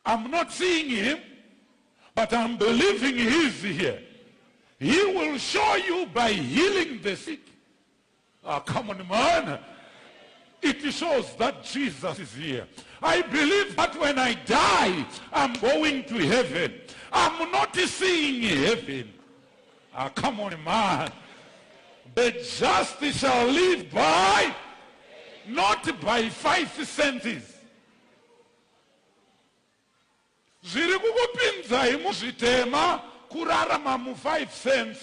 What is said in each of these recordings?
I'm not seeing him, but I'm believing he's here. He will show you by healing the sick. Ah, come on, man. It shows that Jesus is here. I believe that when I die, I'm going to heaven. I'm not seeing heaven. Ah, come on, man. The just shall live by, not by five senses. Zviri kukupinzai muzvitema kurarama mufive cents.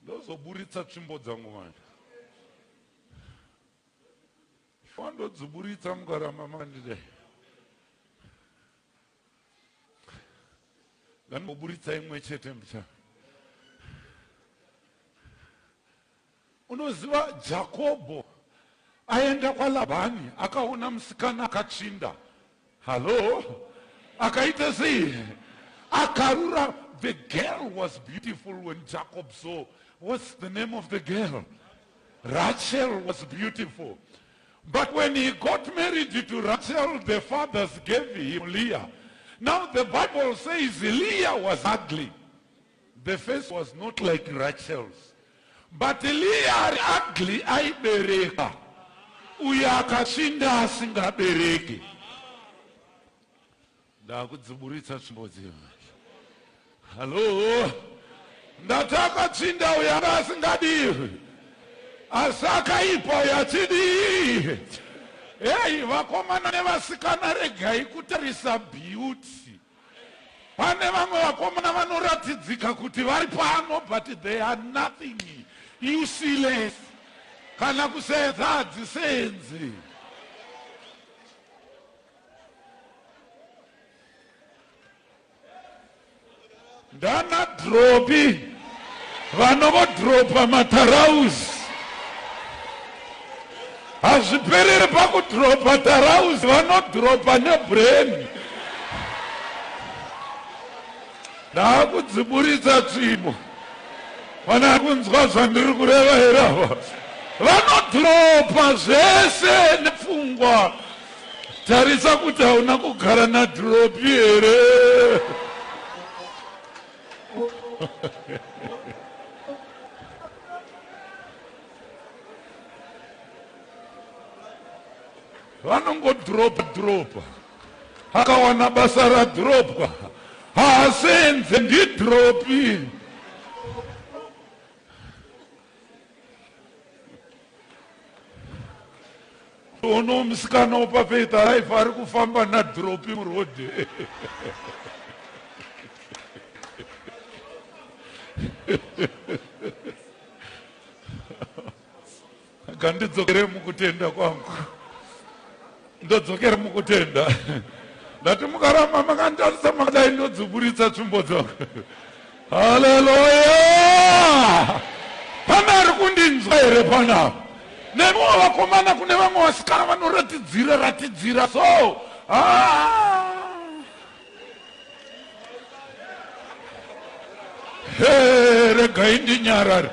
Ndozoburitsa tsvimbo dzangu manje. Wandodziburitsa mukaramba makandidai. Ngandiburitsa imwe chete mbichana. Unoziva Jakobho aenda kwaLabhani akaona musikana akatsvinda. Hallo? Akaita sei? Akarura. The girl was beautiful when Jacob saw. What's the name of the girl? Rachel was beautiful. But when he got married to Rachel, the fathers gave him Leah. Now the Bible says Leah was ugly. The face was not like Rachel's. But Leah ari ugly aibereka. Uyo akasvinda asingabereki. Ndakudziburitsa tsvimbo dziya. Hello. Ndati akatsvinda uyo anga asingadiwi. Asi akaipa uyo achidii. Hey, vakomana nevasikana regai kutarisa beauty. Pane vamwe vakomana vanoratidzika kuti vari pano but they are nothing useless kana kusenza hadzisenzi. Ndana dropi vanongodropa matarauzi hazviperere pakudropa tarauzi vanodropa nebrain ndakudziburitsa tsvimbo vana kunzwa zvandiri kureva here ava vanodropa zvese nepfungwa tarisa kuti hauna kugara nadropi here Vanongodropa dropa. Akawana basa radropwa haasenze ndidropi. Ono musikana wopaFaith Alive ari kufamba nadropi muroad. Ngandidzokere mukutenda kwangu, ndodzokera mukutenda. Ndati mukaramba makanditarisa makadai ndodziburitsa tsvimbo dzangu. Haleluya! Pane ari kundinzwa here panapa? Nemiwo vakomana, kune vamwe vasikana vanoratidzira ratidzira so ah. Hey, regai ndinyarare.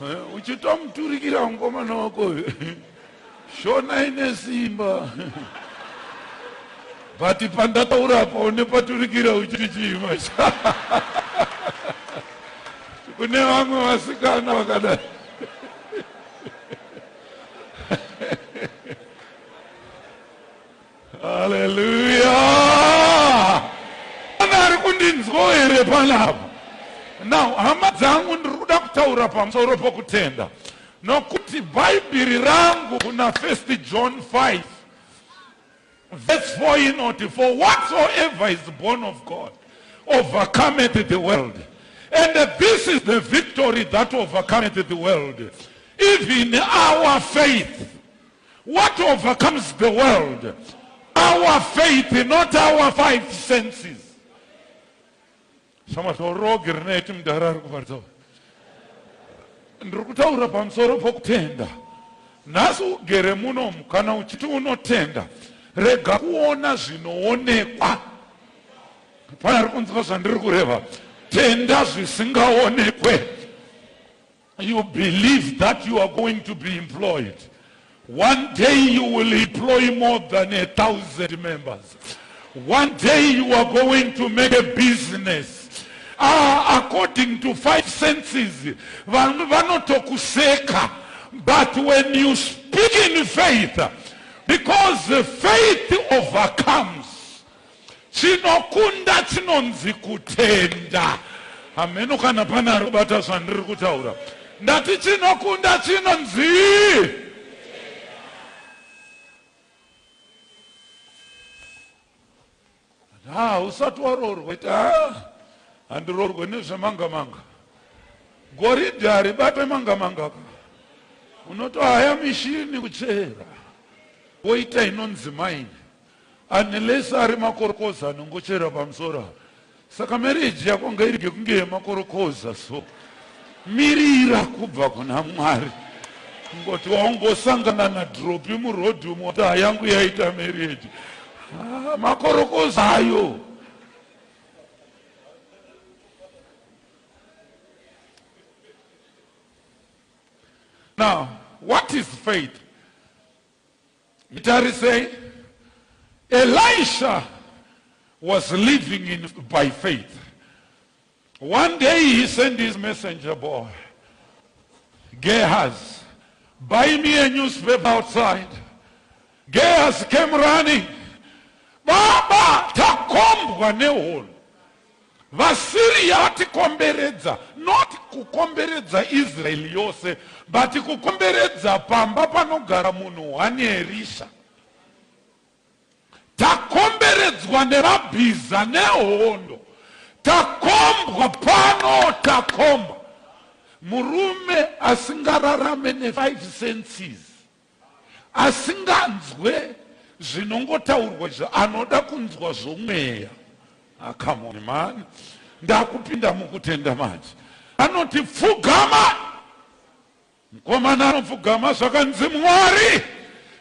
Eh, uchitomuturikira mukomana wako uyu shona ine simba but pandataura apa une paturikira uchiti chiima kune vamwe vasikana vakadai Haleluya! Pane ari kundinzwawo here panapa? Now, hama dzangu, ndiri kuda kutaura pamusoro pokutenda nokuti Bhaibheri rangu kuna 1 John 5 verse 4 inoti, for whatsoever is born of God overcometh the world. And this is the victory that overcometh the world, even our faith. What overcomes the world? Our faith, not our five senses. Shamazorogi rineti mudhara ari kuparidza. Ndiri kutaura pamusoro pokutenda. Nhasi ugere munomu kana uchiti unotenda, rega kuona zvinoonekwa. Pane ari kunzwa zvandiri kureva? Tenda zvisingaonekwe. You believe that you are going to be employed. One day you will employ more than 1,000 members. One day you are going to make a business. According to five senses, vanhu vanotokuseka. But when you speak in faith, because the faith overcomes, chinokunda chinonzi kutenda. Hameno kana pane ari kubata zvandiri kutaura. Ndati chinokunda chinonzi. Ha, usati waroorwa iti ha, handiroorwe nezvemanga manga. Goridhe haribate manga manga ka. Unotohaya mishini kuchera. Woita inonzi mine. Unless ari makorokoza anongochera pamusoro apa. Saka marriage yako ngairege kunge yemakorokoza so. Mirira kubva kuna Mwari. Ngoti waungosangana nadropi muroad umo wati yangu yaita marriage. Ah, makorokoza ayo. Now, what is faith? Nditarisei, Elisha was living in by faith. One day he sent his messenger boy, Gehazi, buy me a newspaper outside. Gehazi came running. Baba, takombwa nehondo. VaSyria vatikomberedza, not kukomberedza Israel yose, but kukomberedza pamba panogara munhu one Erisha. Takomberedzwa nevabhiza nehondo, takombwa pano, takomba. Murume asingararame ne5 senses, asinganzwe zvinongotaurwa izvo, anoda kunzwa zvomweya. Ah, come on man, ndakupinda mukutenda manje. Anoti pfugama. Mukomana anopfugama, zvakanzi Mwari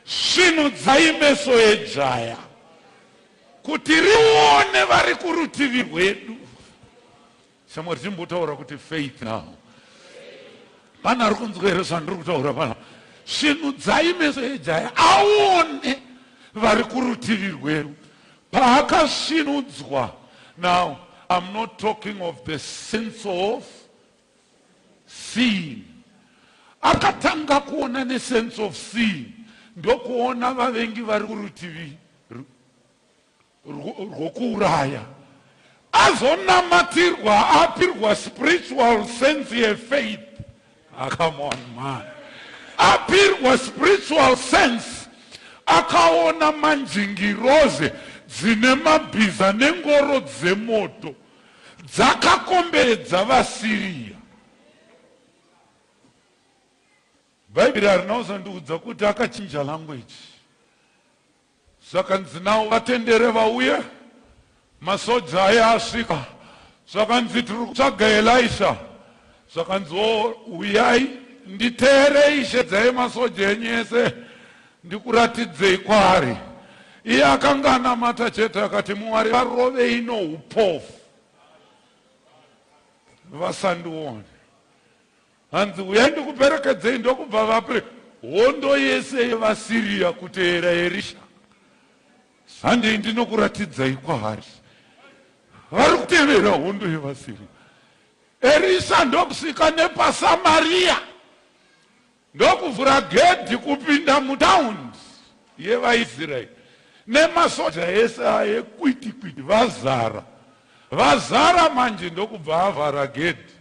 svinudzai meso ejaya kuti rione vari kurutivi rwedu. Shamwari, chimbotaura kuti faith now. Pana ari kunzwa here zvandiri kutaura pana? Svinudzai meso ejaya aone vari kurutivi rwedu. Paakasvinudzwa, now I'm not talking of the sense of seeing. Akatanga kuona nesense of seeing, ndokuona vavengi vari kurutivi rwokuuraya. Azonamatirwa, apirwa spiritual sense yefaith. Ah, come on man. Apirwa spiritual sense, akaona manjingiroze dzine mabhiza nengoro dzemoto dzakakomberedza vaSiria. Bhaibheri harina kuzondiudza kuti akachinja language. Zvakanzi navo vatendere vauye. Masoja aya asvika. Zvakanzi tiri kutsvaga Elisha. Zvakanzi o uyai nditeerei, shedzai masoja enyu ese ndikuratidzei kwaari. Iye akanga anamata chete akati Mwari varovei noupofu vasandione. Hanzi uyai ndikuperekedzei, ndokubva vapre hondo yese yevaSiria kuteera Erisha. Handei ndinokuratidzai kwaari. Vari kutevera hondo yevaSiria. Erisha ndokusvika nepaSamaria ndokuvhura gedhi kupinda mutaundi yevaIsraeri nemasoja ese aye kwiti kwiti vazara vazara manje, ndokubva avhara gedhi,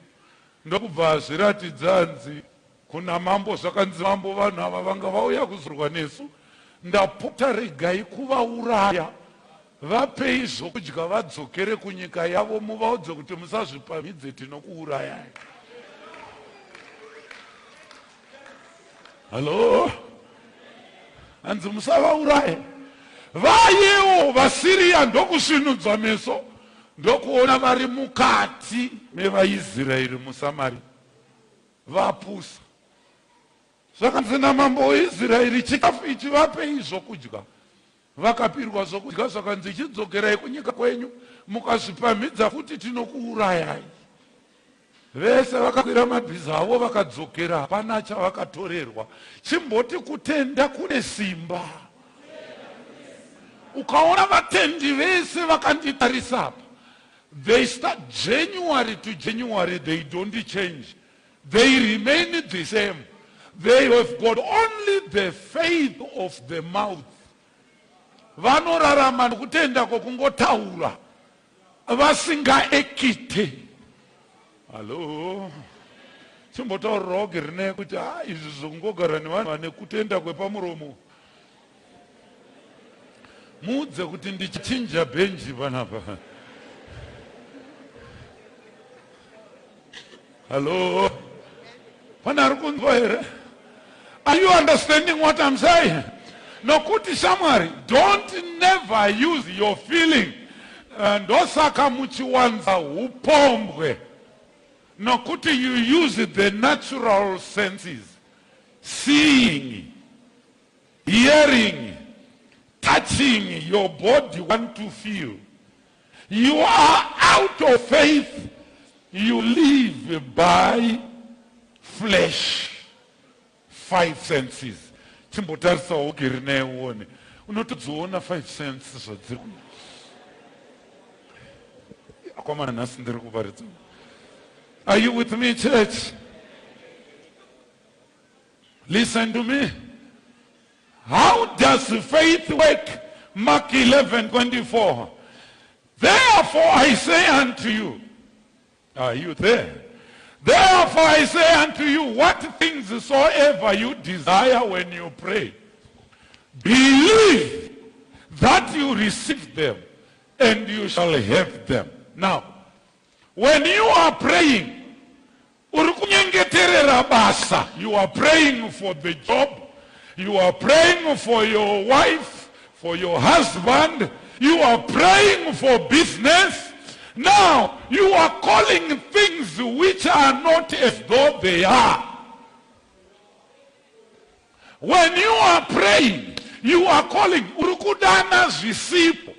ndokubva azviratidza hanzi kuna mambo. Zvakanzi mambo, vanhu ava vanga vauya kuzorwa nesu, ndapota regai kuvauraya, vapei zvokudya vadzokere kunyika yavo, muvaudze kuti musazvipamhidze tinokuurayai. Hallo, hanzi musavauraye. Vayewo vaSiriya ndokusvinudzwa meso, ndokuona vari mukati mevaIsraeri muSamaria vapusa. Zvakanzi namambo weIsraeri, chikafu ichi vapei zvokudya. Vakapirwa zvokudya, zvakanzi chidzokerai kunyika kwenyu, mukazvipamhidza futi tinokuurayai. Vese vakakwira mabhiza avo vakadzokera, hapana chavakatorerwa. Chimboti kutenda kune simba. Ukaona vatendi vese vakanditarisa apa, they start January to January, they don't change. They remain the same. They have got only the faith of the mouth. Vanorarama nokutenda kwokungotaura vasingaekite. Hallo, chimbotaurirawo Girine kuti ha izvi zvokungogara nevanhu vane kutenda kwepamuromo. Muudze kuti ndichichinja bhenji panapa. Hello, pane ari kunzwa here? Are you understanding what I'm saying? Nokuti shamwari, don't never use your feeling. Ndosaka muchiwanza upombwe. Nokuti you use the natural senses. Seeing, hearing, touching, your body want to feel. You are out of faith. You live by flesh. Five senses. Chimbotarisawo ugere uone. Unotodziona five senses zvadziri. Akomana nhasi ndiri kuparidza. Are you with me, church? Listen to me. How does faith work? Mark 11:24. Therefore I say unto you, are you there? Therefore I say unto you, what things soever you desire when you pray, believe that you receive them and you shall have them. Now, when you are praying, uri kunyengeterera basa, you are praying for the job, you are praying for your wife, for your husband, you are praying for business. Now, you are calling things which are not as though they are. When you are praying, you are calling, uri kudana zvisipo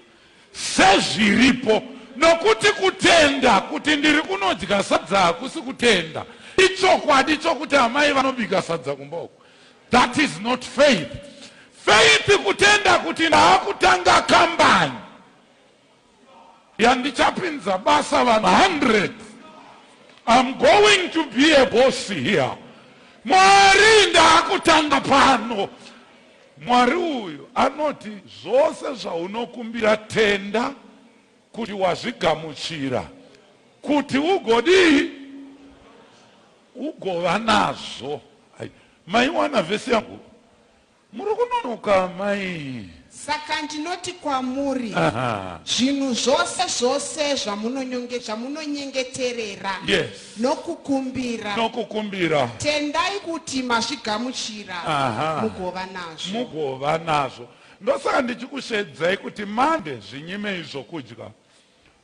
sezviripo. Nokuti kutenda kuti ndiri kunodya sadza hakusi kutenda. Ichokwadi chokuti amai vanobika sadza kumba uko. That is not faith. Faith kutenda kuti ndaakutanga kambani yandichapinza basa vanhu 100. I'm going to be a boss here. Mwari, ndaakutanga pano. Mwari uyu anoti zvose zvaunokumbira, tenda kuti wazvigamuchira, kuti ugodii? Ugova nazvo. Maiwana vhesi yangu? Muri kunonoka mai. Saka ndinoti kwamuri, zvinhu zvose zvose zvamunonyengeterera nokukumbira, nokukumbira, tendai kuti mazvigamuchira, mugova nazvo. Mugova nazvo. Ndosaka ndichikushedzai kuti mande zvinyimei zvokudya.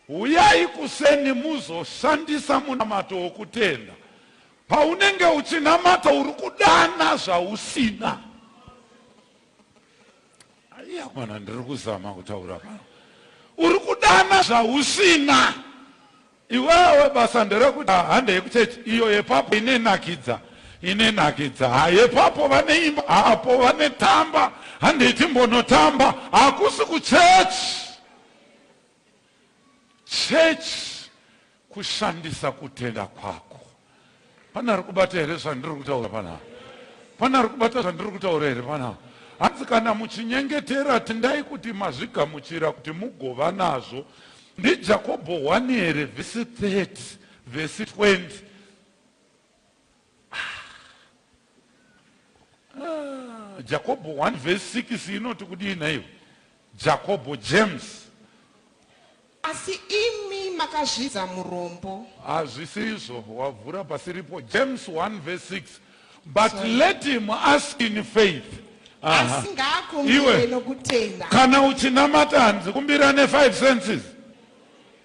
Uyai kuseni muzoshandisa munamato wokutenda. Paunenge uchinamata uri kudana zvausina. Aiya mwana, ndiri kuzama kutaura pano. Uri kudana zvausina. Iwewe basa nderekuti handei kuchechi iyo yepapo inenakidza, inenakidza. Ha, yepapo vaneimba, apo vanetamba, handei timbonotamba. Hakusi kuchechi. Chechi kushandisa kutenda kwako. Pane ari kubata here zvandiri kutaura panapa? Pane ari kubata zvandiri kutaura here panapa? Hanzi kana muchinyengetera, tendai kuti mazvigamuchira, kuti mugova nazvo. NdiJakobho 1 here, vhesi 30, vhesi 20? Jakobho 1 vhesi 6 inoti kudii naiwe? Jakobho, James. Asi imi makazvidza murombo. Hazvisizvo, wavhura pasiripo. James 1 verse 6. But sorry, let him ask in faith. Asi ngaakumbire nokutenda. Kana uchinamata hanzi kumbira ne5 senses.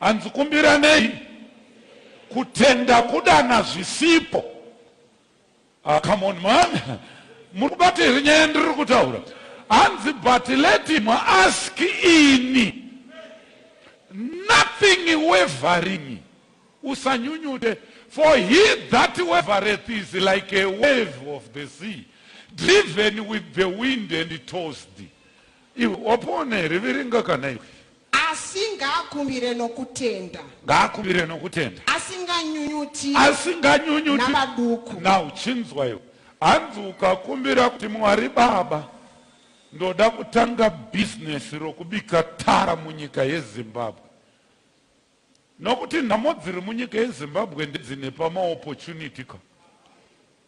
Hanzi kumbira nei? Kutenda kudana zvisipo. Ah, come on man. Muri kubata here nyaya yandiri kutaura? Hanzi but let him ask in nothing wavering. Usanyunyute. For he that wavereth is like a wave of the sea, driven with the wind and tossed. Iwe wapona here? Verenga kana iwe. Asi ngaakumbire nokutenda. Ngaakumbire nokutenda. Asinganyunyuti. Asinganyunyuti. Navaduku. Now chinzwa iwe. Hanzi ukakumbira kuti Mwari Baba ndoda kutanga bhizinesi rokubika tara munyika yeZimbabwe. Nokuti nhamo dziri munyika yeZimbabwe ndedzine pamaopportunity ka.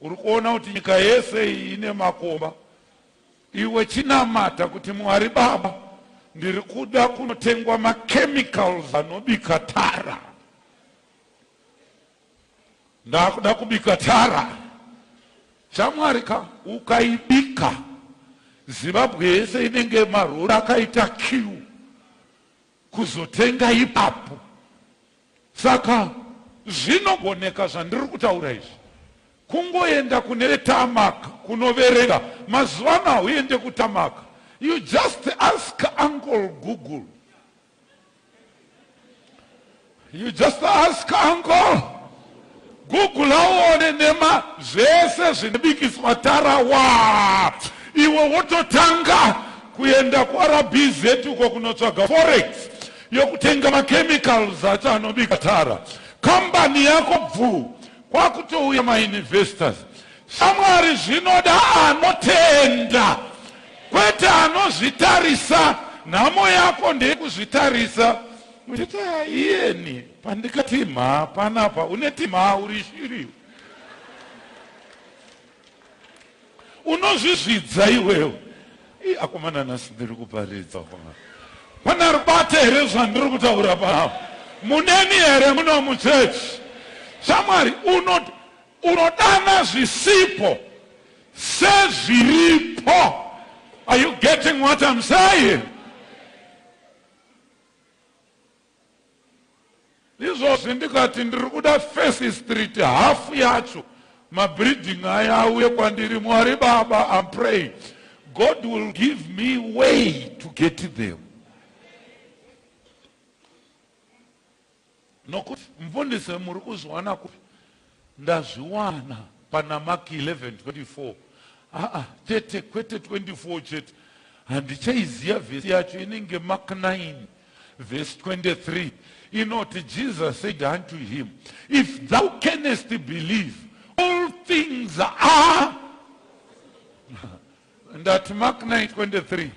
Uri kuona kuti nyika yese iyi ine makomba. Iwe chinamata kuti Mwari Baba ndiri kuda kunotengwa machemicals anobika tara. Ndakuda kubika tara. Shamwari ka ukaibika Zimbabwe yese inenge marori akaita queue kuzotenga ipapo. Saka zvinogoneka zvandiri kutaura izvi. Kungoenda kune vetarmac kunoverenga. Mazuva ano hauende kutarmac. You just ask Uncle Google. You just ask Uncle Google aone nema zvese zvinobikiswa tara wa iwe wototanga kuenda kuRBZ uko kunotsvaga forex yokutenga machemicals acho anobika tara. Kambani yako bvu kwakutouya mainvestors. Shamwari zvinoda anotenda kwete anozvitarisa. Nhamo yako ndeyekuzvitarisa uchiti iyeni pandikati mhaa panapa uneti mhaa uri shiri unozvizvidza iwewe. Ii akomana nhasi ndiri kuparidza akomana. Pana rubate here zvandiri kutaura panapa? Muneni here muno muchechi? Shamwari unodana zvisipo sezviripo. Are you getting what I'm saying? Izvozvi ndikati ndiri kuda First Street hafu yacho mabreeding aya auye kwandiri. Mwari Baba, I'm praying God will give me way to get them. Nokuti mfundisi muri kuzviwana kupi? Ndazviwana pana Mark 11:24. Aa chete kwete 24 chete. Handichaiziva vhesi yacho inenge Mark 9 verse 23 inoti Jesus said unto him, if thou canst believe, all things are ndati Mark 9:23.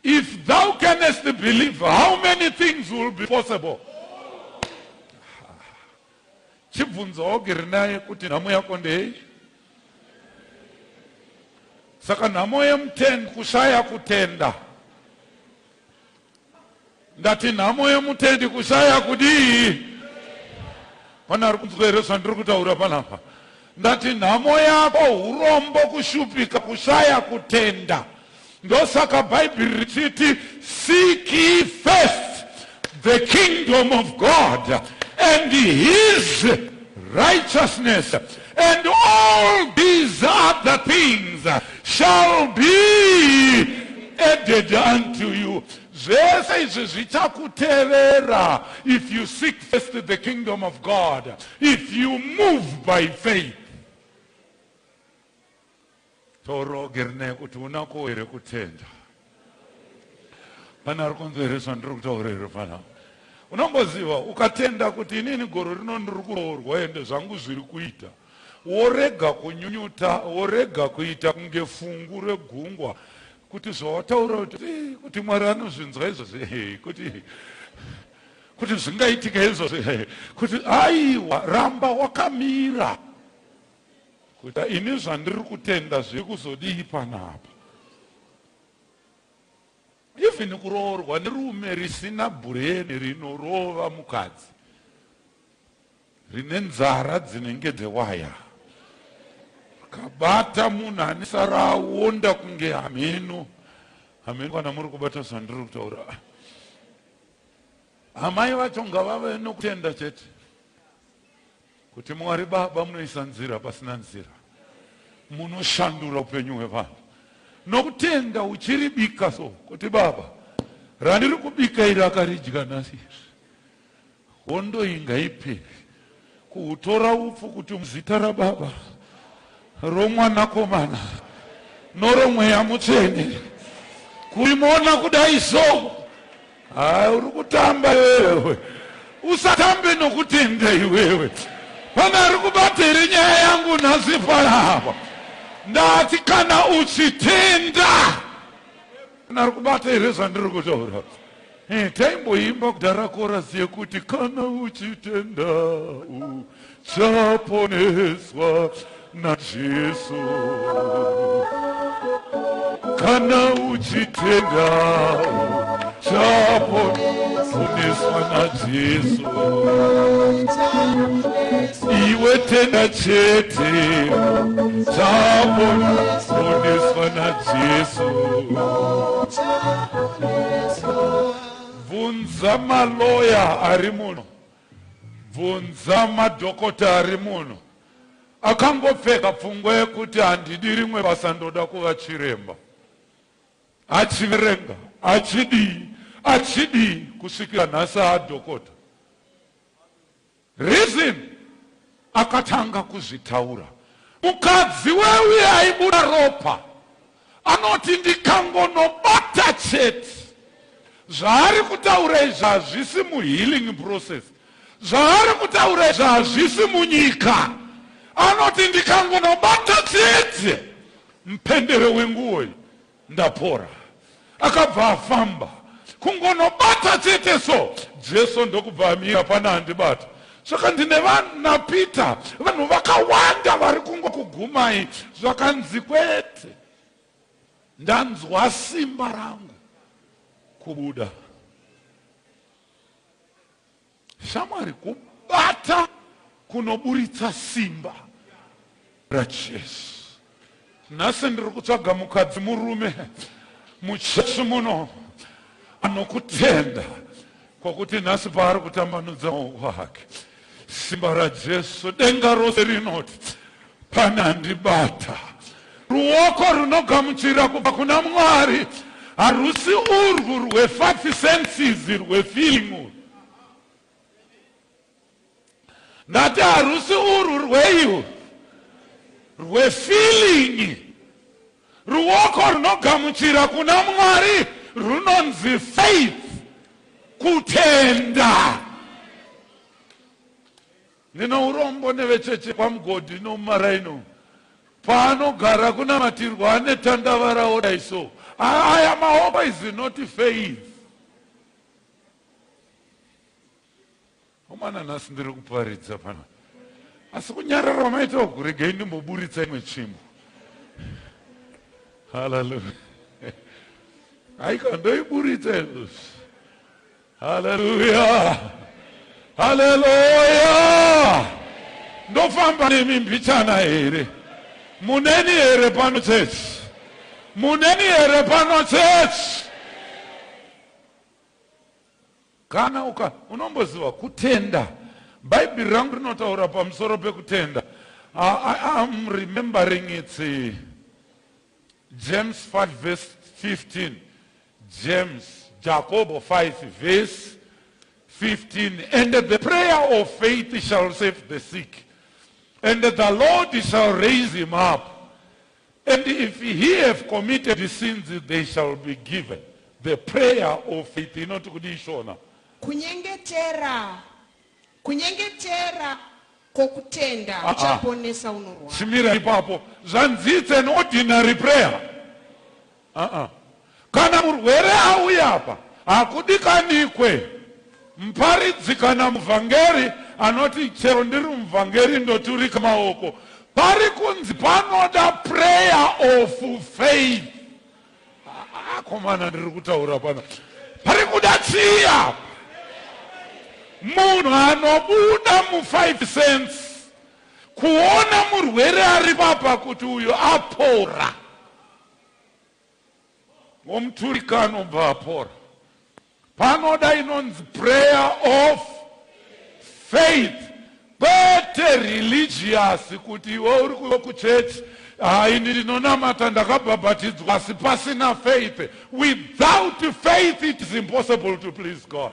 If thou canst believe, how many things will be possible? Chibvunzawo Gerinaye kuti nhamo yako ndei? Saka nhamo yemutendi kushaya kutenda. Ndati nhamo yemutendi kushaya kudii? Pana ari kunzwa here zvandiri kutaura panapa? Ndati nhamo yako urombo kushupika kushaya kutenda. Ndosaka Bhaibheri richiti seek ye first the kingdom of God and his righteousness and all these other things shall be added unto you. Zvese izvi zvichakutevera if you seek first the kingdom of God, if you move by faith. Toroge rine kuti unako here kutenda. Pane ari kunzwa here zvandiri kutaura here panapa? Unomboziva ukatenda kuti inini gore rino ndiri kuroorwa ende zvangu zviri kuita, worega kunyunyuta, worega kuita kunge fungu regungwa kuti zvawataura kuti eh, kuti Mwari anozvinzwa izvozvi eh, kuti kuti zvingaitika izvozvi eh, kuti aiwa, ramba wakamira kuti ini zvandiri kutenda zviri kuzodii panapa. Even kuroorwa nerume risina bhureni rinorova mukadzi rine nzara dzinenge dzewaya kabata munhu anesara aonda kunge hameno hameno kana muri kubata zvandiri kutaura. Amai vacho ngavave nokutenda chete kuti Mwari Baba munoisa nzira pasina nzira, munoshandura upenyu hwevanhu nokutenda. Uchiribika so kuti Baba randiri kubika iri akaridya nhasi izvi, hondo iyi ngaipere. Kuutora upfu kuti muzita raBaba, roMwanakomana noromweya Mutsvene, kuimona kudai so. Hai, uri kutamba iwewe. Usatambe nokutenda iwewe. Pane ari kubata here nyaya yangu nhasi panapa? Ndati kana uchitenda. Pane ari kubata here zvandiri kutaura? Eh, taimboimba kudhara korasi yekuti kana uchitenda uchaponeswa naJesu. Kana uchitenda uchaponeswa naJesu. Iwe tenda chete uchaponeswa naJesu. Bvunza maloya ari muno, bvunza madhokota ari muno, akangopfeka pfungwa yekuti handidi rimwe basa, ndoda kuva chiremba, achiverenga, achidii, achidii, kusvikira nhasi aadhokota. Reason, akatanga kuzvitaura. Mukadzi weuye aibuda ropa anoti ndikangonobata chete. Zvaari kutaura izvi hazvisi muhealing process. Zvaari kutaura izvi hazvisi munyika. Anoti ndikangonobata chete mupendero wenguo iyi ndapora. Akabva afamba kungonobata chete so Jesu ndokubva amira pana andibata. Saka ndine vana Peter, vanhu vakawanda vari kungokugumai. Zvakanzi kwete, ndanzwa simba rangu kubuda. Shamwari, kubata kunoburitsa simba raJesu. Nhasi ndiri kutsvaga mukadzi murume muchechi muno anokutenda kwokuti nhasi paari kutambanudza maoko ake, simba raJesu, denga rose rinoti pane andibata. Ruoko runogamuchira kubva kuna Mwari harusi urwu rwefive senses, rwefeeling urwu. Ndati harusi urwu rweiwo rwefeeling. Ruoko runogamuchira kuna Mwari runonzi faith, kutenda. Ndine urombo nevechechi kwaMugodhi nomumaraini umu. Paanogara kunamatirwa ane tandavara odai so. Aya maoko is not faith. Omana nhasi ndiri kuparidza pano. Asi kunyarara kwamaita uku, regai ndimboburitsa imwe tsvimbo. Hallelujah. Haika ndoiburitsa izvozvi. Haleluya, haleluya! Ndofamba nemi mbichana here? Muneni here pano chechi? Muneni here pano chechi? Kana uka unomboziva kutenda, Bhaibheri rangu rinotaura pamusoro pekutenda. I am remembering it's James 5 verse 15. James, Jakobo 5 verse 15. And the prayer of faith shall save the sick, and the Lord shall raise him up. And if he have committed sins, they shall be given. The prayer of faith inoti kudii Shona? Kunyengetera, kunyengetera kwokutenda kuchaponesa unorwara. Chimira ipapo. Zvanzi it's an ordinary prayer. Uh-uh. Kana murwere auya apa, hakudikanikwe muparidzi kana muvhangeri anoti chero ndiri muvhangeri ndoturika maoko. Pari kunzi panoda prayer of faith. Akomana, ndiri kutaura pana pari kuda chii apa? Munhu anobuda mu5 cents kuona murwere ari papa kuti uyu apora, womuturika anobva apora. Panoda inonzi prayer of faith, kwete religious kuti iwe uri kuyo kuchechi, hai ndinonamata, ndakabhabhatidzwa, asi pasina faith. Without faith it is impossible to please God.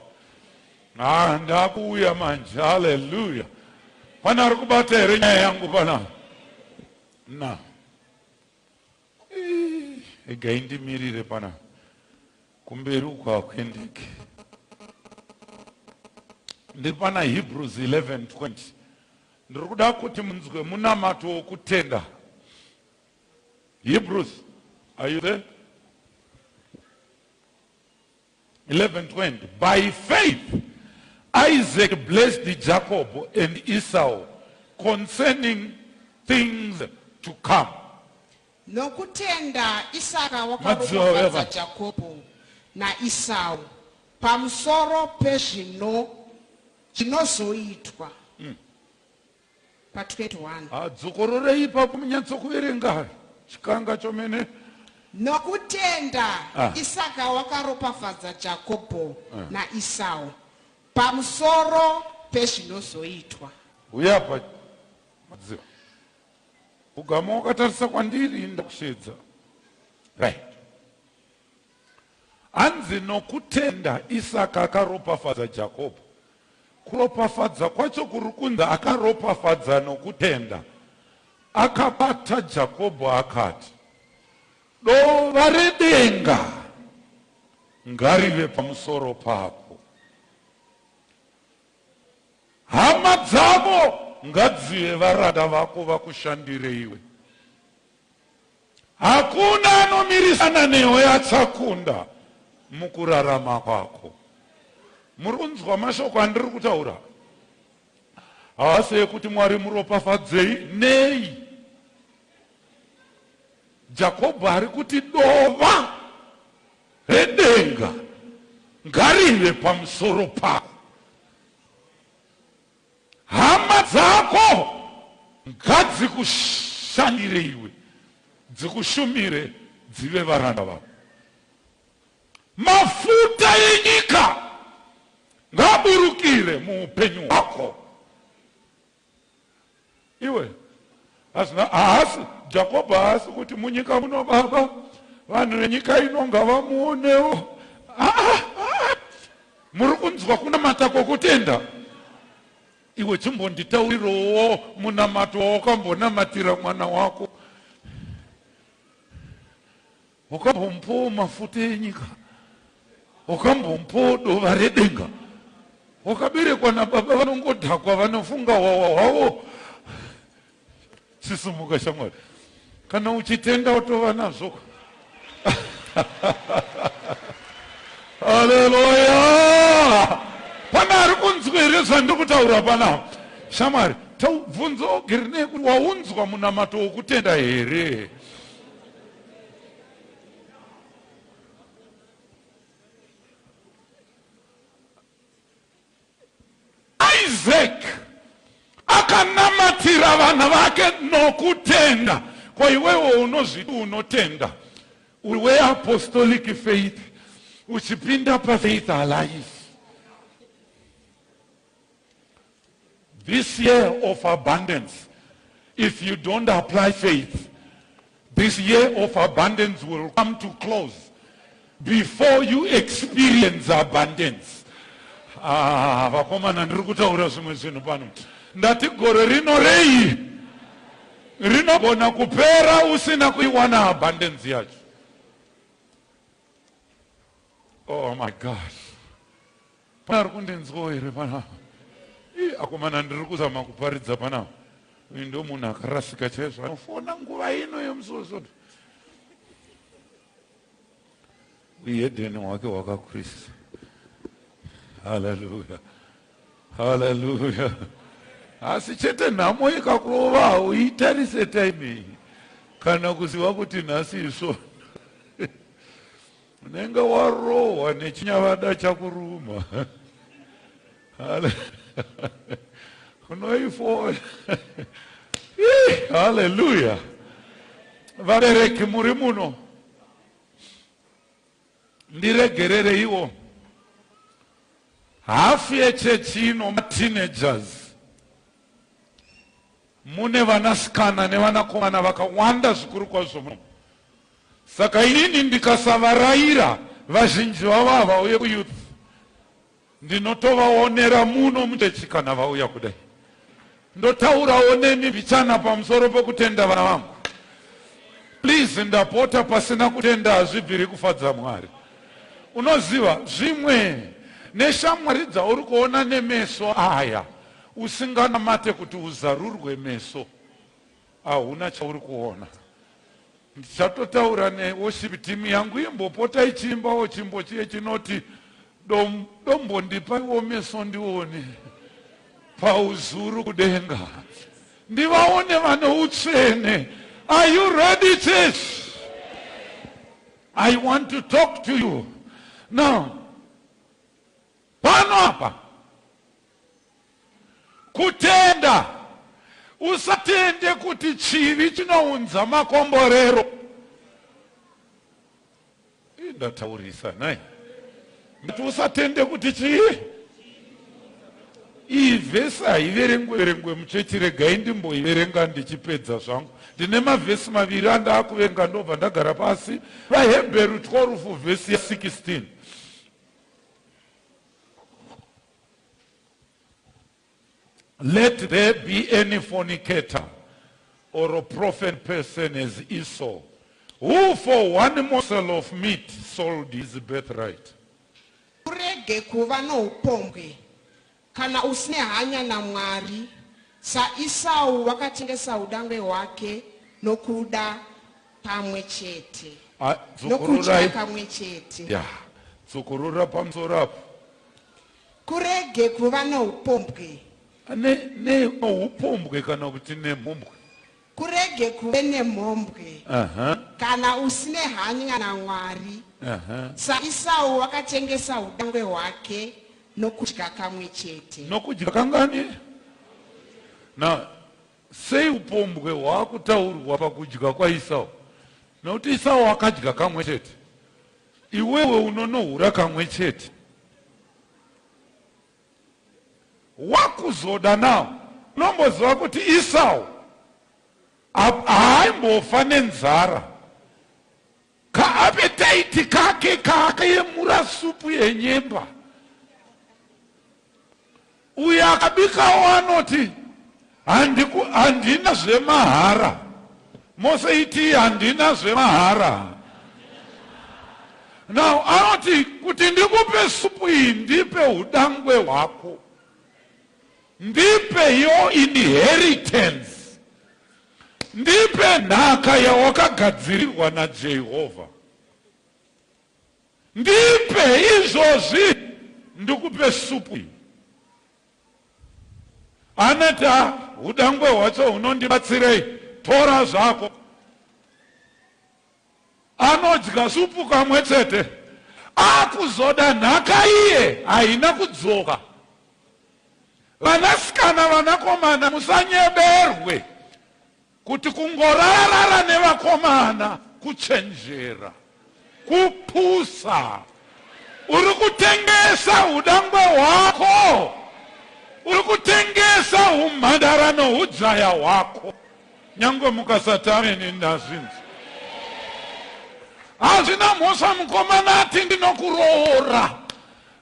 Ah, ndakuuya manje. Haleluya. Pane ari kubata here nyaya yangu pana? Na. Regai ndimirire pana. Kumberi uko hakuendeki. Ndiri pana Hebrews 11:20. Ndiri kuda kuti munzwe munamato wokutenda. Hebrews, are you there? 11:20 By faith Isaac blessed Jacob and Esau concerning things to come. Nokutenda Isaka Madziva wakaropafadza eva. Jakobho naIsau pamusoro pezvino zvinozoitwa. Pa21. Ah, dzokororei ipapo munyatsokuverenga chikanga chomene. Nokutenda Ah. Isaka wakaropafadza Jakobho naIsau pamusoro pezvinozoitwa. Uya apa Madziva. Ugama wakatarisa kwandiri ndakushedza. Right. Hanzi nokutenda Isaka akaropafadza Jakobho. Kuropafadza kwacho kuri kunzi akaropafadza nokutenda. Akabata Jakobho akati, Dova redenga ngarive pamusoro pako. Hama dzavo ngadzive varanda vako vakushandire iwe. Hakuna anomirisana newe achakunda mukurarama kwako. Muri kunzwa mashoko andiri kutaura? Haasi ekuti Mwari muropafadzei nei. Jakobho ari kuti dova redenga ngarive pamusoro pako. Hama dzako ngadzikushandire iwe, dzikushumire, dzive varanda vako. Mafuta enyika ngaaburukire muupenyu hwako. Iwe hazvina haasi Jakobho haasi kuti munyika muno baba vanhu venyika ino ngavamuonewo. Ah, ah, ah. Muri kunzwa kunamata kwokutenda? Iwe chimbonditaurirowo munamato wawakambonamatira mwana wako. Wakambomupawo mafuta enyika, wakambomupawo dova redenga. Wakaberekwa nababa vanongodhakwa vanofunga hwawa hwavo. Sisumuka shamwari, kana uchitenda utova nazvo. Haleluya! Pane ari kunzwa here zvandiri kutaura panapa? Shamwari, taubvunza Girinei kuti waunzwa munamato wokutenda here? Isaac akanamatira vana vake nokutenda. Ko iwewe unozviti unotenda uri weapostolic faith uchipinda pafaith alive. This year of abundance, if you don't apply faith, this year of abundance will come to close before you experience abundance. Ah, vakomana ndiri kutaura zvimwe zvinhu pano. Ndati gore rino rei rinogona kupera usina kuiwana abundance yacho. Oh my God. Pane ari kundinzwawo here panapa? Ii akomana ndiri kuzama kuparidza panapa. Uyu ndo munhu akarasika chaizvo anofona nguva ino yemusi weSvondo. Uhedheni hwake hwakakurisa. Haleluya. Haleluya. Asi chete nhamo ikakurova hauitarise time iyi kana kuziva kuti nhasi isvondo. Unenge warohwa nechinyavada chakuruma. Unoifona. Haleluya. Vabereki muri muno. Ndiregerereiwo. Hafu yechechi ino mateenagers. Mune vanasikana nevanakomana vakawanda zvikuru kwazvo muno. Saka inini ndikasavaraira vazhinji vavo havauye kuyouth. Ndinotovaonera muno muchechi kana vauya kudai. Ndotaurawo nemi mbichana pamusoro pokutenda vana vangu. Please ndapota pasina kutenda hazvibviri kufadza Mwari. Unoziva zvimwe neshamwari dzauri kuona nemeso aya usinganamate kuti uzarurwe meso hauna chauri kuona. Ndichatotaura neworship team yangu imbopota ichiimbawo chimbo chiye chinoti dombondipaiwo meso ndione pauzuru kudenga ndivaone vane utsvene. Are you ready church? I want to talk to you now. Pano apa kutenda, usatende kuti chivi chinounza makomborero. Ndataurisa nhai, ndati usatende kuti chii? Iyi vhesi haiverengwe verengwe muchechi, regai ndimboiverenga ndichipedza zvangu. Ndine mavhesi maviri andaakuverenga ndobva ndagara pasi. VaHebheru 12 vhesi ya 16. Let there be any fornicator or a profane person as Esau, who for one morsel of meat sold his birthright. Urege kuva noupombwe kana usine hanya naMwari, saEsau wakatengesa udangwe hwake nokuda pamwe chete. Ah, Nokudya dzokororai. kamwe chete. Ya, dzokorora pamusoro apo. Kurege kuva noupombwe. Ne, ne, noupombwe kana kuti nemhombwe. Kurege kuve nemhombwe. Aha, Kana usine hanya naMwari, aha. saEsau wakatengesa udangwe hwake nokudya kamwe chete. Nokudya kangani? Na sei upombwe hwaakutaurwa pakudya kwaIsau? Nokuti Isau akadya kamwe chete. Iwewe unonohura kamwe chete. Wakuzoda now. Unomboziva kuti Isau haaimbofa nenzara. Kaapetaiti kake kaakayemura supu yenyemba. Uyo akabikawo anoti handiku, handina zvemahara. Mose itii handina zvemahara. Now anoti kuti ndikupe supu iyi ndipe udangwe hwako. Ndipe your inheritance. Ndipe nhaka yawakagadzirirwa naJehovha. Ndipe izvozvi ndikupe supu iyi. Anoti ah, hudangwe hwacho hunondibatsirei? Tora zvako. Anodya supu kamwe chete. Akuzoda nhaka iye haina kudzoka. Vanasikana vanakomana musanyeberwe kuti kungorarara nevakomana kuchenjera. Kupusa. Uri kutengesa hudangwe hwako. Uri kutengesa humhandara nohujaya hwako. Nyangwe mukasati ameni ndazvinzwa. Hazvina mhosva mukomana ati ndinokuroora.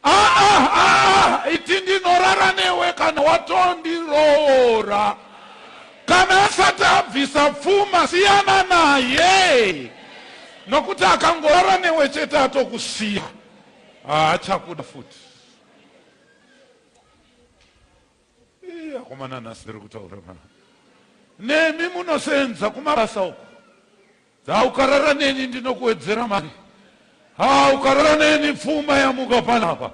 Aa aa iti ndinorara newe kana watondiroora. Kana asati abvisa pfuma siyana naye. Nokuti akangorara newe chete atokusiya. Haachakuda futi. Ii akomana nhasi ndiri kutaura pana. Nemi munoseenza kumabasa uko. Ha ukarara neni ndinokuwedzera mari. Ha ukarara neni pfuma yamuka panapa.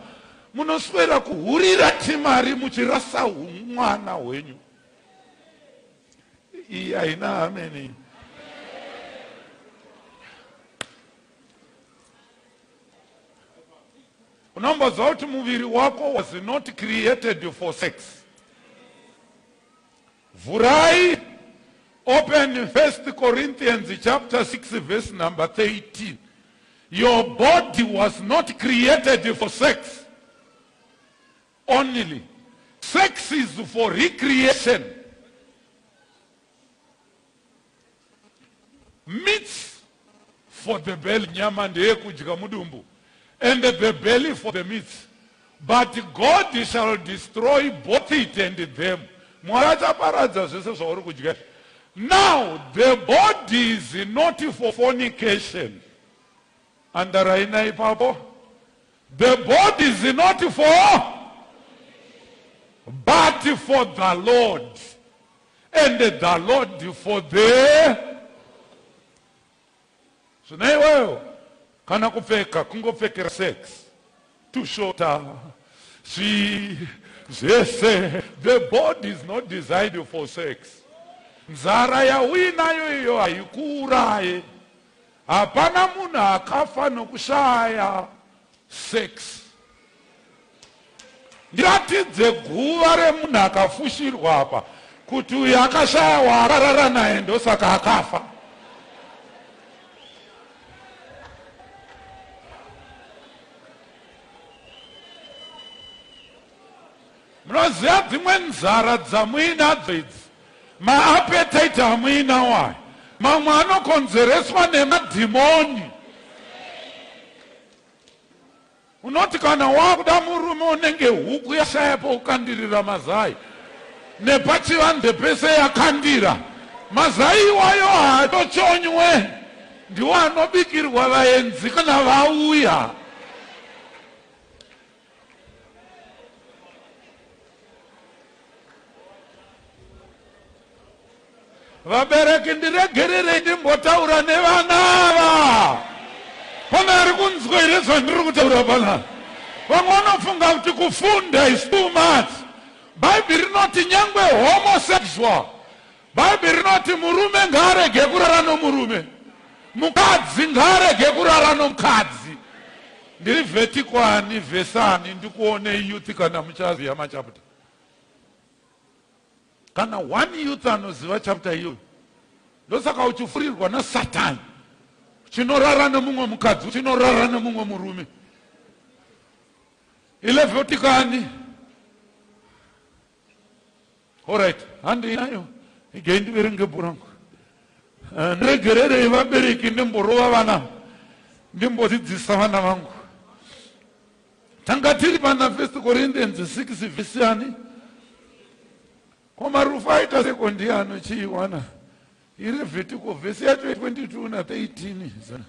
Munoswera kuhurira timari muchirasa humwana hwenyu. Iyi haina ameni. Unomboziva kuti muviri wako was not created for sex. Vhurai open 1 Corinthians chapter 6 verse number 13. Your body was not created for sex only. Sex is for recreation. Meats for the belly, nyama ndeyekudya mudumbu, and the belly for the meats. But God shall destroy both it and them. Mwari achaparadza zvese zvauri kudya. Now the body is not for fornication. Andaraina ipapo. The body is not for but for the Lord and the Lord for the Zvino iwewe kana kupfeka kungopfekera sex tushota zvi zvese the body is not designed for sex nzara yauinayo iyo haikuuraye hapana munhu akafa nokushaya sex Ndiratidze guva remunhu akafushirwa apa kuti uyu akashaya waakarara naye ndosaka akafa. Munoziva dzimwe nzara dzamuinadzo idzi, maappetite amuinawo aya, mamwe anokonzereswa nemadhimoni. Unoti kana wakuda murume unenge huku yashaya pokukandirira mazai nepachivanze pese yakandira mazai iwayo haatochonywe ndiwo anobikirwa vaenzi kana vauya. Vabereki ndiregererei ndimbotaura nevana ava. Pane ari kunzwa here zvandiri kutaura pana? Vamwe vanofunga kuti kufunda is too much. Bhaibheri rinoti nyangwe homosexual. Bhaibheri rinoti murume ngaarege kurara nomurume. Mukadzi ngaarege kurara nomukadzi. Ndiri vhetikwani vhesani ndikuonei youth kana muchaziva machaputa. Kana one youth anoziva chapter iyoyo ndosaka uchifurirwa nasatani uchinorara nemumwe mukadzi uchinorara nemumwe murume ilevotikani orit handinayo igei ndiverenge bhurangu eh, ndiregererei vabereki ndimborova vana ndimbodzidzisa vana vangu Tanga tiri pana First Corinthians 6 vhesi yani? Ko marufu aita seko ndiani chiiwana? Iri Levitiko vhesi yacho 22 na 13.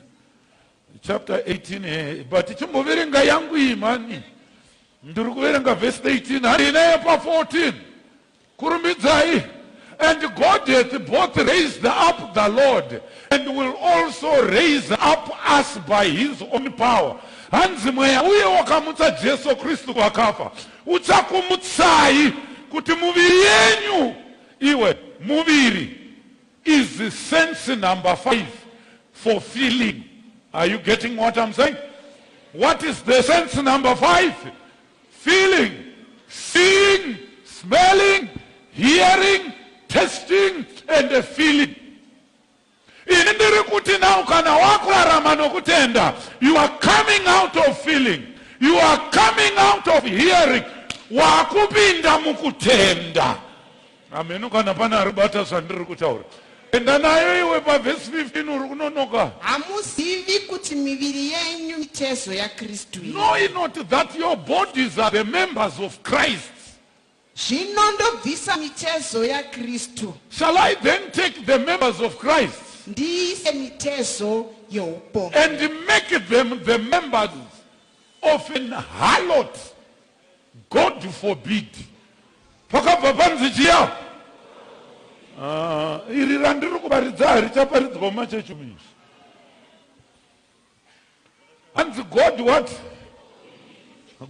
Chapter 18 eh, but chimboverenga yangu iyi mani. Ndiri kuverenga vhesi 13 harina yepa 14. Kurumbidzai. And God hath both raised up the Lord and will also raise up us by his own power. Hanzi mweya uye wakamutsa Jesu Kristu vakafa uchakumutsai kuti muviri yenyu iwe muviri is sense number 5 for feeling. Are you getting what I'm saying? What is the sense number 5? Feeling, seeing, smelling, hearing, tasting and feeling. Ini ndiri kuti now kana wakurarama nokutenda, you are coming out of feeling, you are coming out of hearing, wakupinda mukutenda. Hameno kana pane ari kubata zvandiri kutaura. Enda nayo iwe pavhesi 15 uri kunonoka. Hamuzivi kuti miviri yenyu mitezo yaKristu here? Know ye not that your bodies are the members of Christ? Zvino ndobvisa mitezo yaKristu. Shall I then take the members of Christ? Ndiise mitezo youpombwe. And make them the members of an harlot. God forbid. Pakabva panzi chiya. Ah, iri randiri kuparidza harichaparidzwa mumachechi umu izvi. Hanzi God what?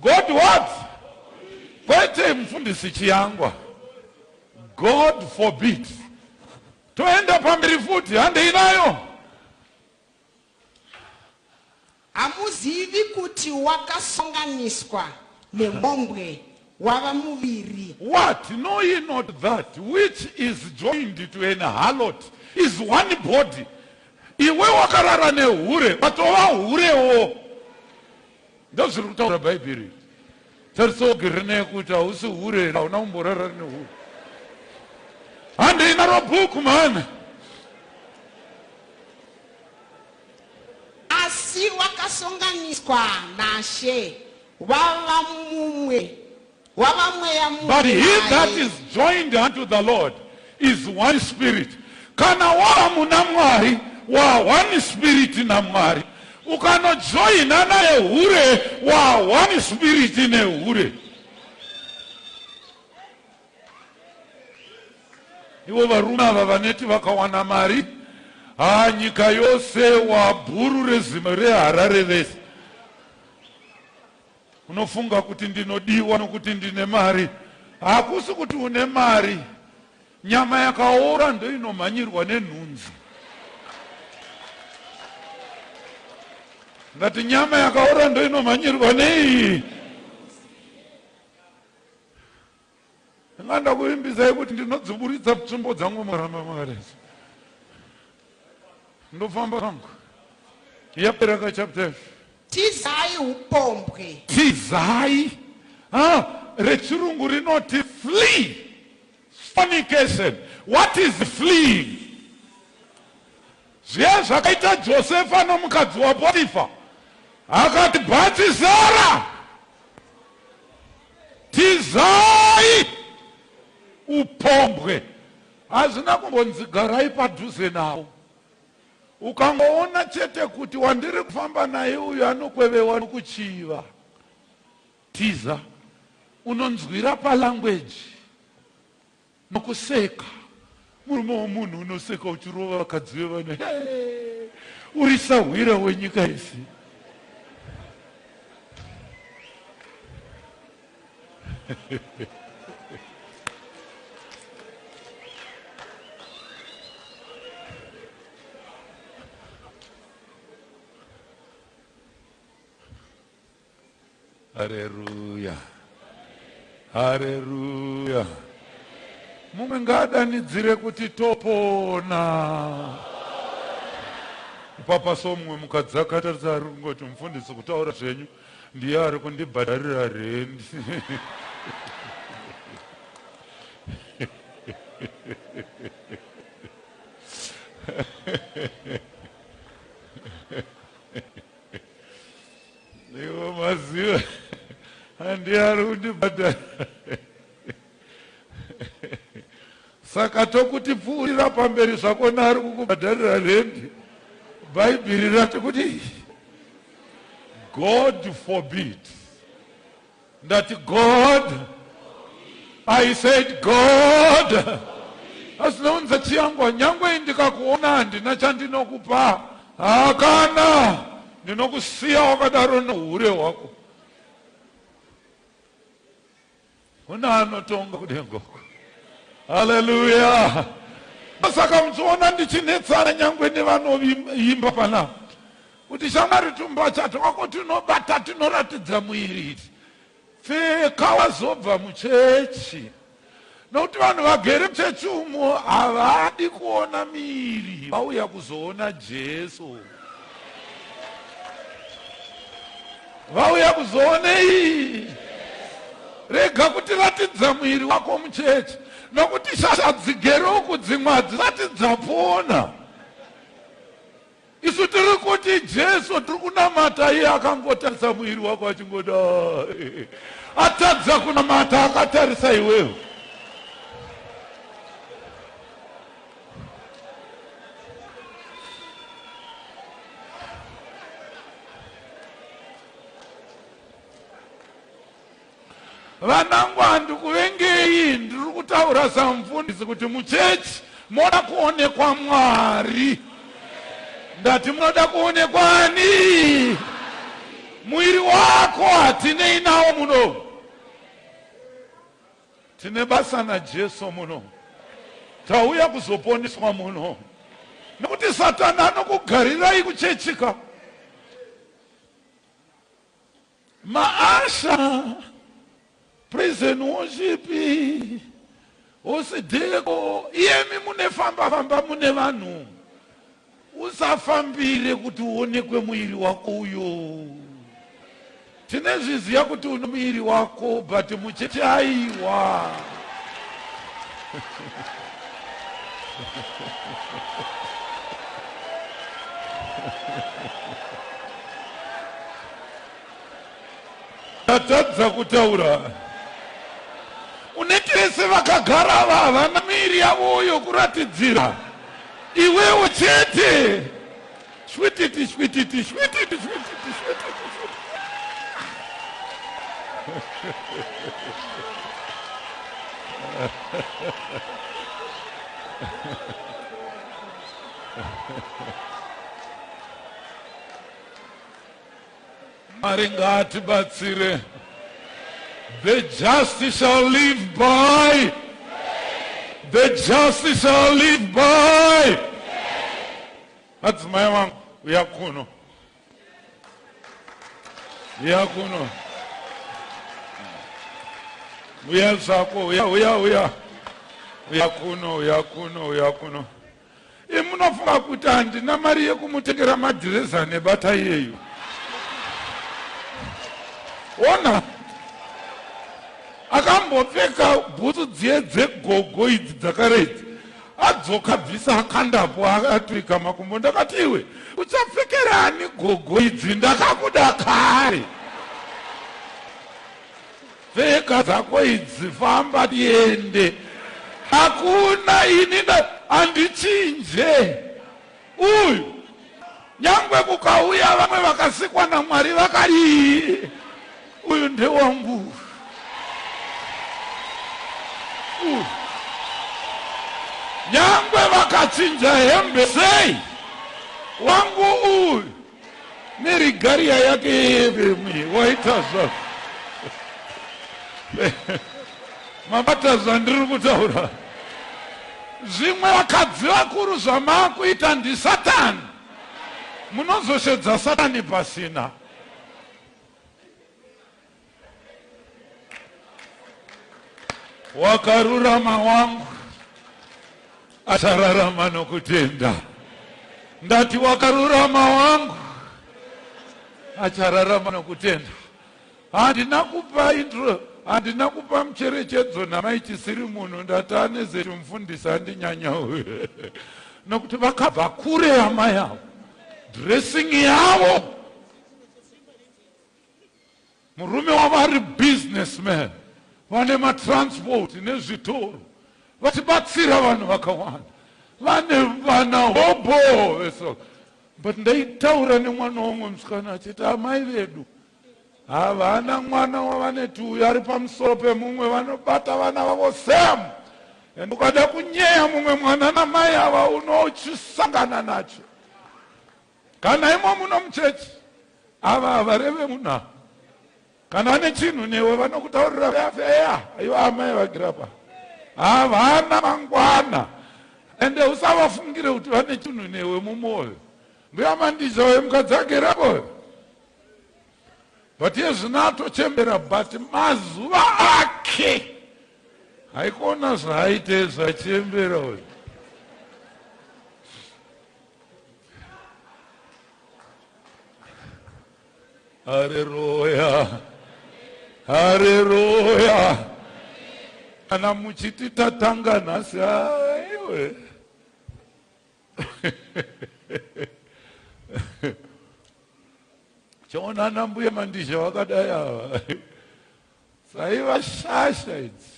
God what? Kwete mufundisi Chiyangwa. God forbid. Toenda pamberi futi, handei nayo. Hamuzivi kuti wakasonganiswa nemhombwe wava muviri. What? Know ye not that which is joined to an harlot is one body? Iwe wakarara nehure, watova hurewo. Ndozviri kutaura Bhaibheri. Tarisa ugere naye kuti hausi hure here, hauna kumborara nehure. Handei naro bhuku mhani. Asi wakasonganiswa naShe wava mumwe. Wava mweya But mumwe he that naye. is joined unto the Lord is one spirit. Kana wava muna Mwari, wa one spirit naMwari. Ukanojoina naye hure, wa one spirit nehure. Ivo varume ava vaneti vakawana mari, ha nyika yose wabhuru rezima reHarare rese. Unofunga kuti ndinodiwa nokuti ndine mari. Hakusi kuti une mari. Nyama yakaora ndoinomhanyirwa nenhunzi. Ndati nyama yakaora ndoinomhanyirwa nei? Ndanga ndakuvimbisai kuti ndinodziburitsa tsvimbo dzangu maramba makaresa. Ndofamba zvangu. Yapera ka chapter. Tizai upombwe. Tizai. Ah, rechirungu rinoti flee. Fornication. What is fleeing? Zviya zvakaita Josefa nomukadzi waPotifa. Akati bhatisara. Tizai upombwe. Hazvina kumbonzi garai padhuze nawo. Ukangoona chete kuti wandiri kufamba naye uyu anokwevewa nokuchiva, tiza. Unonzwira palanguage nokuseka. Murume womunhu unoseka uchirova vakadzi vevanhu. Hey, uri sahwira wenyika yese. Hareruya. Hareruya. Mumwe ngaadanidzire kuti topona. Ipapa so mumwe mukadzi akatarisa ari kungoti mufundisi kutaura zvenyu ndiye ari kundibhadharira rendi. Iwo maziva handiye ari kundibhadhara. Saka tokuti pfuurira pamberi zvako naari kukubhadharira rendi. Bhaibheri rati kuti God forbid. Ndati God. I said God. Asinounza chiyangwa nyangwe ndikakuona handina chandinokupa. Hakana. Ndinokusiya wakadaro nohure hwako. Kuna anotonga kudenga uko. Haleluya. Saka muchiona ndichinetsana nyangwe nevanoimba panapa kuti shamwari tumbacha twako tinobata tinoratidza muiri iti pfeka wazobva muchechi nokuti vanhu vagere muchechi umu havadi kuona miiri vauya kuzoona Jesu. Vauya kuzoonei? Rega kutiratidza muiri wako muchechi nokuti shasha dzigere uku dzimwe hadzisati dzapona. Isu tiri kuti Jesu tiri kunamata iye akangotarisa muiri wako achingoda atadza kunamata akatarisa iwewe. Vanangu handikuvengei, ndiri kutaura samufundisi kuti muchechi moda kuonekwa Mwari. Ndati munoda kuonekwa ani? Muiri wako hatinei nawo muno. Tine basa naJesu muno. Tauya kuzoponeswa muno. Nokuti Satani anokugarirai kuchechika. Maasha, prison worship, osideko, iyemi mune famba famba mune vanhu. Usafambire kuti uonekwe muiri wako uyo. Tinezviziya kuti une muiri wako but mucheche aiwa. Ndatadza kutaura. Vese vakagara ava havana miri yavo yokuratidzira. Iwewe chete. Shwititi shwititi shwititi shwititi shwititi. Mwari ngaatibatsire. The just shall live by. The just shall live by. Adzimai vangu, uya kuno. Uya kuno. Uya zvako, uya, uya, uya. Uya kuno, uya kuno, uya kuno. Imunofunga kuti handina mari yekumutengera madhirezi anebata iyeyu? Ona, akambopfeka bhutsu dziye dzegogo idzi dzakare idzi, adzoka bvisa akandapo aturika makumbo. Ndakati iwe uchapfekera ani gogo idzi? Ndakakuda kare. Pfeka dzako idzi famba tiende. Hakuna ini handichinje. Uyu nyangwe kukauya vamwe vakasikwa naMwari vakadii, uyu ndewangu. Uyu nyangwe vakachinja hembe sei, wangu uyu nerigariya yake yevemwe waita zva mabata zvandiri kutaura. Zvimwe vakadzi vakuru zvamaakuita ndisatani, munozoshedza satani pasina. Wakarurama wangu achararama nokutenda. Ndati wakarurama wangu achararama nokutenda. Handina kupa intro, handina kupa mucherechedzo namai chisiri munhu. Ndati anezeti mufundisi andinyanya uyu nokuti vakabva kure amai avo, dressing yavo Murume wavo ari businessman, vane matransport nezvitoro, vachibatsira vanhu vakawanda, vane vana hobho vese. But ndaitaura nemwana womwe musikana achiti amai vedu havana mwana wavaneti uyu ari pamusoro pemumwe, vanobata vana vavo same, and ukada kunyeya mumwe mwana namai ava unochisangana nacho. Kana imo muno muchechi ava havareve munhu ava. Kana vane chinhu newe vanokutaurira feya ivo amai vagira pa havana mangwana, ende usavafungire kuti vane chinhu newe mumwoyo. Mbuya Mandizha uyo mukadzi agerapo, but iye zvino atochembera, but mazuva ake haikona zvaaite zvachembera uyo. Hareruya, hareruya. Kana muchiti tatanga nhasi, aiwe chiona ana mbuya Mandizha vakadai ava dzaiva shasha idzi.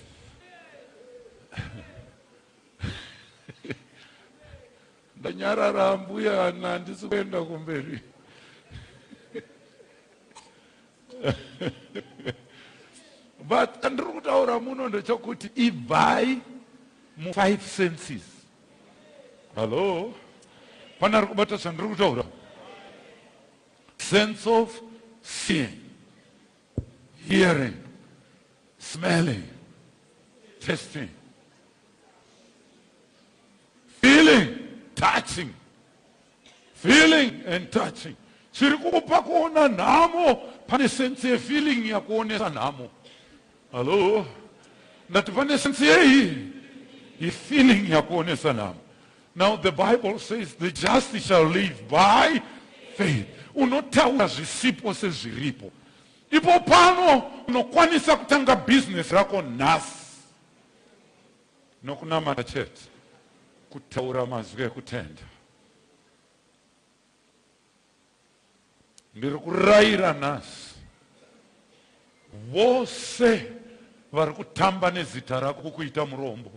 Ndanyarara ambuya ana, handisi kuenda kumberi. But andiri kutaura muno ndechekuti ibvai mu five senses. Hallo, pane ari kubata zvandiri kutaura? Sense of seeing, hearing, smelling, tasting, feeling, touching, feeling and touching. Chiri kukupa kuona nhamo, pane sense yefeeling yakuonesa nhamo. Hallo, ndati pane sense yeyi yefeeling yakuonesa nhamo. Now the Bible says the just shall live by faith. Unotaura zvisipo sezviripo. Ipo pano unokwanisa kutanga business rako nhasi nokunamata chete, kutaura mazwi ekutenda. Ndiri kurayira nhasi vose Vari kutamba nezita rako kukuita murombo.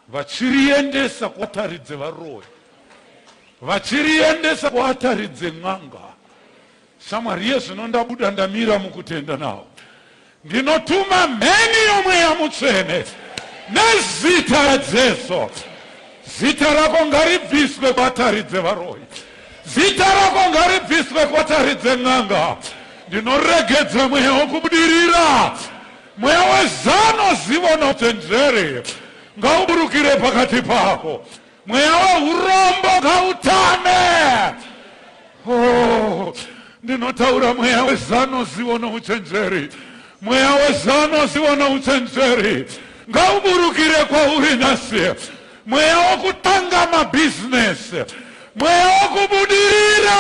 Vachiriendesa kuatari dzevaroyi. Vachiriendesa kuatari dzen'anga. Shamwari iye zvino ndabuda ndamira mukutenda nawo. Ndinotuma mheni yomweya mutsvene nezita raJesu. Zita rako ngaribviswe kuatari dzevaroyi. Zita rako ngaribviswe kuatari dzen'anga. Ndinoregedza mweya wokubudirira, mweya wezano, zivo nouchenjeri ngauburukire pakati pako. Mweya wehurombo ngautame. Oh, ndinotaura mweya wezano, zivo nouchenjeri. Mweya wezano, zivo nouchenjeri ngauburukire kwauri nhasi. Mweya wokutanga mabhizinesi, mweya wokubudirira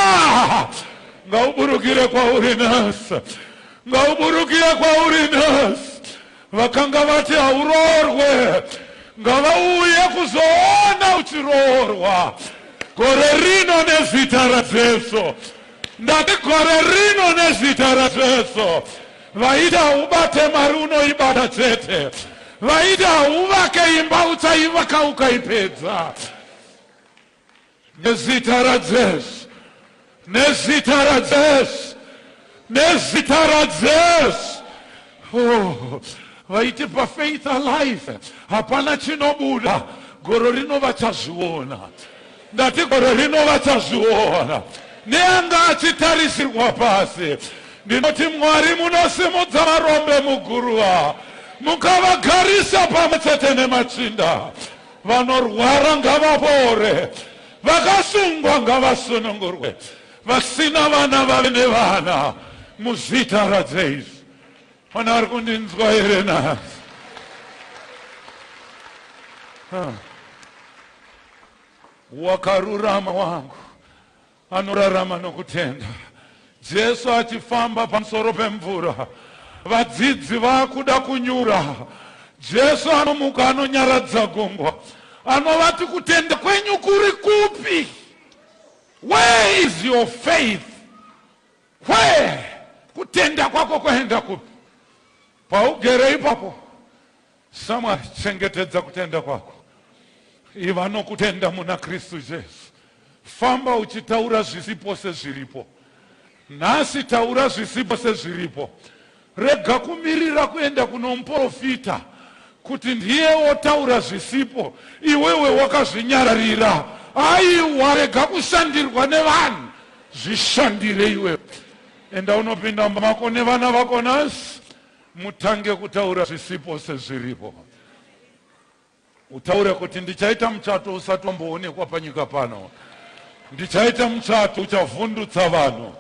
ngauburukire kwauri nhasi, ngauburukire kwauri nhasi. Vakanga vati hauroorwe ngavauye kuzoona uchiroorwa gore rino nezita raJesu. Ndati gore rino nezita raJesu. Vaiti haubate mari unoibata chete. Vaiti hauvake imba uchaivaka ukaipedza. Nezita raJesu. Nezita raJesu. Nezita raJesu. Oh, vaiti paFaith Alive hapana chinobuda. Gore rino vachazviona. Ndati gore rino vachazviona. Neanga achitarisirwa pasi. Ndinoti Mwari munosimudza marombe muguruva mukavagarisa pamwe chete nemachinda. Vanorwara ngavapore, vakasungwa ngavasunungurwe, vasina vana vave nevana muzita raJesu. Pane ari kundinzwa here nhasi? Wakarurama wangu anorarama nokutenda. Jesu achifamba pamusoro pemvura, vadzidzi vakuda kunyura. Jesu anomuka anonyaradza gungwa, anovati kutenda kwenyu kuri kupi? Where is your faith? Where? Kutenda kwako kwaenda kupi? Paugere ipapo, Samwari, chengetedza kutenda kwako. Iva nokutenda muna Kristu Jesu. Famba uchitaura zvisipo sezviripo. Nhasi taura zvisipo sezviripo. Rega kumirira kuenda kunomuporofita kuti ndiye otaura zvisipo iwewe wakazvinyararira. Aiwa, rega kushandirwa nevanhu, zvishandire iwewe. Enda unopinda mumba mako nevana vako nhasi. Mutange kutaura zvisipo sezviripo. Utaure kuti ndichaita muchato usati wamboonekwa panyika pano. Ndichaita muchato uchavhundutsa vanhu.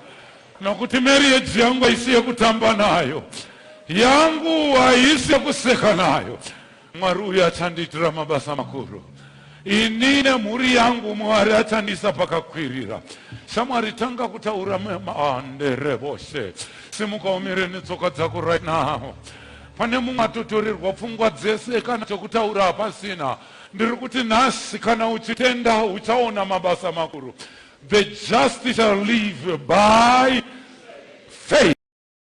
Nokuti marriage yangu haisi yekutamba nayo. Yangu haisi yekuseka nayo. Mwari uyu achandiitira mabasa makuru. Ini nemhuri yangu Mwari achandiisa pakakwirira. Shamwari tanga kutaura maandereboshe. Simuka umire netsoka dzako right now. Pane mumwe atotorerwa pfungwa dzese kana chokutaura hapasina. Ndiri kuti nhasi kana uchitenda uchaona mabasa makuru. The just shall live by.